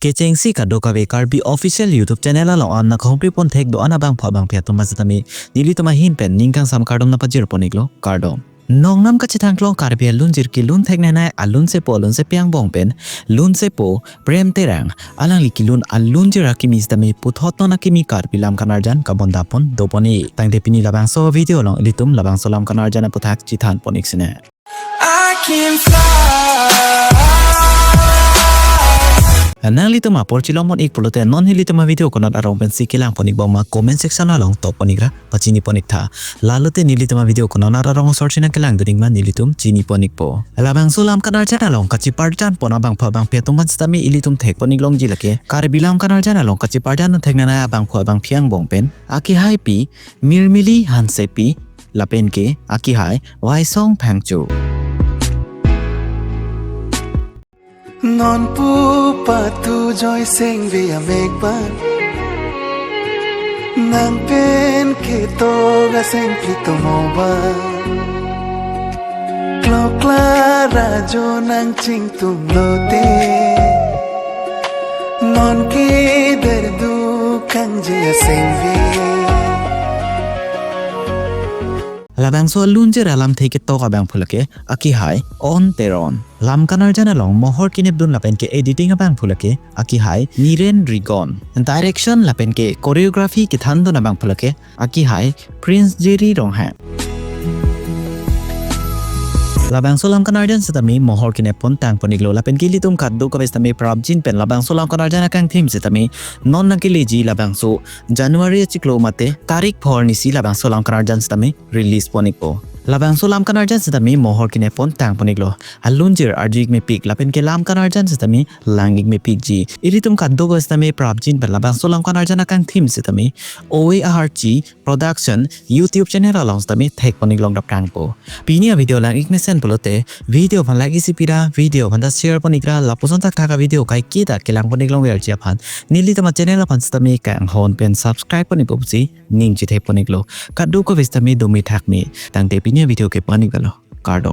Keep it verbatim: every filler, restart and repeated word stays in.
Kechengsi kadokave Karbi Official YouTube Channel along an nang kahumri pon thek do-an abangphu abangphi atum pen sitame nelitum ahin pen ning kangsam kardom nangpajir pon iklo, kardom. Nongnam kachethang klong Karbi alunjir kelun theknenei alunsepo alunsepi angbong pen lunsepo Prem Terang alangli kelun alunjir akimi sitame puthot non akimi Karbi lam kanarjan kabonda pon do pon ik. Tangte pini labangso video along ilitum labangso lam kanarjan aputhak chethan pon ik sine. I can fly. Nanglitum apor chilong pon ik pulote non nelitum avideo konat arong pensi kelang pon ikbom ma comment section along top pon ikra pachini pon iktha. Lalote nelitum avideo konat arong osor si nangkelang dun ik ma nelitum chini pon ikpo. Labangso lam kanarjan along kacheparjan pon abangphu abangphi atum pen sitame ilitum thek pon ik longji lake Karbi lam kanarjan along kacheparjan theknenei abangphu abangphi angbong pen akehaipi Mirmili Hansepi lapen ke akehai Waisong Phangcho. Non pu patu joiseng ve amek ba. Nang pen ketok aseng plitomo ba. Klokla rajo nang chingtum lote. Non ke derdu kangje aseng ve. Labangso alunjir alamthe ketok abangphu lake akehai On Teron. Lam kanarjan along mohor kenep dun lapen ke editing abangphu lake akehai Niren Rigon. Direction lapen ke choreography kethan dun abangphu lake akehai Prince Jerry Ronghang. Labangso lam kanarjan sitame mohor kenep pon tang pon iklo lapen ke ilitum kadokave sitame prapjin pen labangso lam kanarjan akangthim sitame non nangkeleji labangso January achiklo mate tarik phongo arni si labangso lam kanarjan sitame release pon ikpo. Labangso lam kanarjan sitame mohor kenep pon tang pon iklo. Alunjir arju ik mepik lapen ke lam kanarjan sitame lang ik mepikji. Ilitum kadokave sitame prapjin pen labangso lam kanarjan akangthim sitame Ove Aharchi Production YouTube channel along sitame thek pon ik longdap tangpo. Pini avideo lang ik mesen pulote video aphan like isi pira, video aphan ta share pon ikra, lapuson thakthak avideo kaiketa kelang pon ik longverji aphan nelitum achannel aphan sitame kanghon pen subscribe pon ikpo pusi ning chethek pon iklo. Kadokave sitame dome thakme. Tangte pini avideo ke pon ik velo. Kardom.